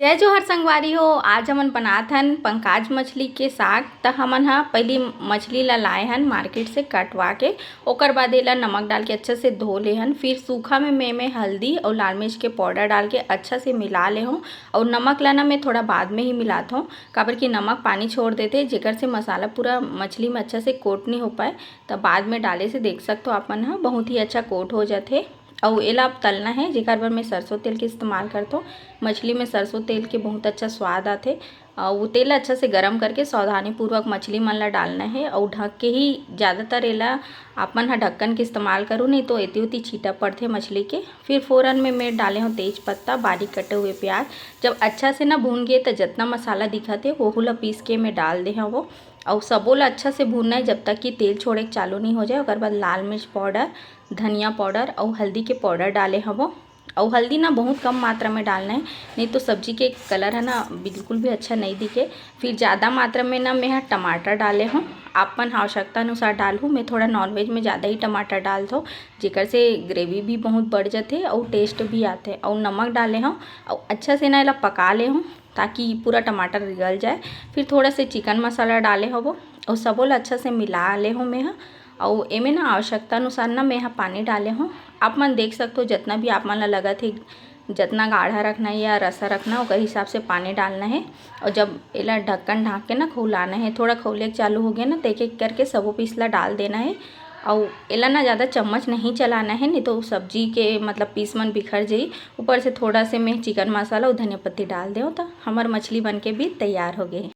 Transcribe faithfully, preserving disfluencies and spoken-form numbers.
जय जोहार संगवारी हो, आज हमन बनात हन पंकाज मछली के साग। त हमन ह पहिली मछली ला लाए हन मार्केट से कटवा के, ओकर बाद एला नमक डाल के अच्छा से धो ले हन। फिर सूखा में मैं, मैं हल्दी अउ लाल मिर्च के पाउडर डाल के अच्छा से मिला ले हूँ। अउ नमक ला ना मैं थोड़ा बाद में ही मिलात हूँ, काबर कि नमक पानी छोड़ देथे, जेकर से मसाला पूरा मछली में अच्छा से कोट नहीं हो पाए। त बाद में डाले से देख सकथो आप मन ह, बहुत ही अच्छा कोट हो जाथे। अउ एला अब तलना है, जेकर बर मैं सरसों तेल के इस्तेमाल करथों। मछली में सरसों तेल के बहुत अच्छा स्वाद आथे। अउ तेल अच्छा से गरम करके सावधानीपूर्वक मछली मन ला डालना है अउ ढक के ही, ज़्यादातर एला आप मन ह ढक्कन के इस्तेमाल करो, नहीं तो एती ओती छीटा पड़थे मछली के। फिर फोरन में मैं डाले हूँ तेज पत्ता, बारीक कटे हुए प्याज। जब अच्छा से ना भून गे, त जितना मसाला दिखत हे, वहू ला पीस के मैं डाल दे हूँ वो। अउ सबो ला अच्छा से भूनना है, जब तक कि तेल छोड़े के चालू नहीं हो जाए। ओकर बाद लाल मिर्च पाउडर, धनिया पाउडर अउ हल्दी के पाउडर डाले हवो। अउ हल्दी ना बहुत कम मात्रा में डालना है, नहीं तो सब्जी के कलर है ना बिल्कुल भी अच्छा नहीं दिखे। फिर ज़्यादा मात्रा में ना मैं ह टमाटर डाले हूँ, अपन आवश्यकता अनुसार डालहूँ। मैं थोड़ा नॉनवेज में ज़्यादा ही टमाटर डालथों, जेकर से ग्रेवी भी बहुत बढ़ जाथे अउ टेस्ट भी आथे। अउ नमक डाले हूँ अउ अच्छा से ना एला पका ले हूँ, ताकि पूरा टमाटर गल जाए। फिर थोड़ा से चिकन मसाला डाले हवो अउ सबो ला अच्छा से मिला ले हूँ मैं ह। अउ एमे ना आवश्यकता अनुसार ना मैं ह पानी डाले हूँ। आप मन देख सकथो, जितना भी आप मन ला लगत हे, जितना गाढ़ा रखना है या रसा रखना है, ओकर हिसाब से पानी डालना है। और जब एला ढक्कन ढाँक के ना खौलाना है, थोड़ा खौले के चालू हो गया ना, तो एक एक करके सबो पीस ला डाल देना है। अउ एला ना ज़्यादा चम्मच नहीं चलाना है, नहीं तो सब्जी के मतलब पीस मन बिखर जाई। ऊपर से थोड़ा से मैं चिकन मसाला और धनिया पत्ती डाल देव, तो हमर मछली बन के भी तैयार हो गई।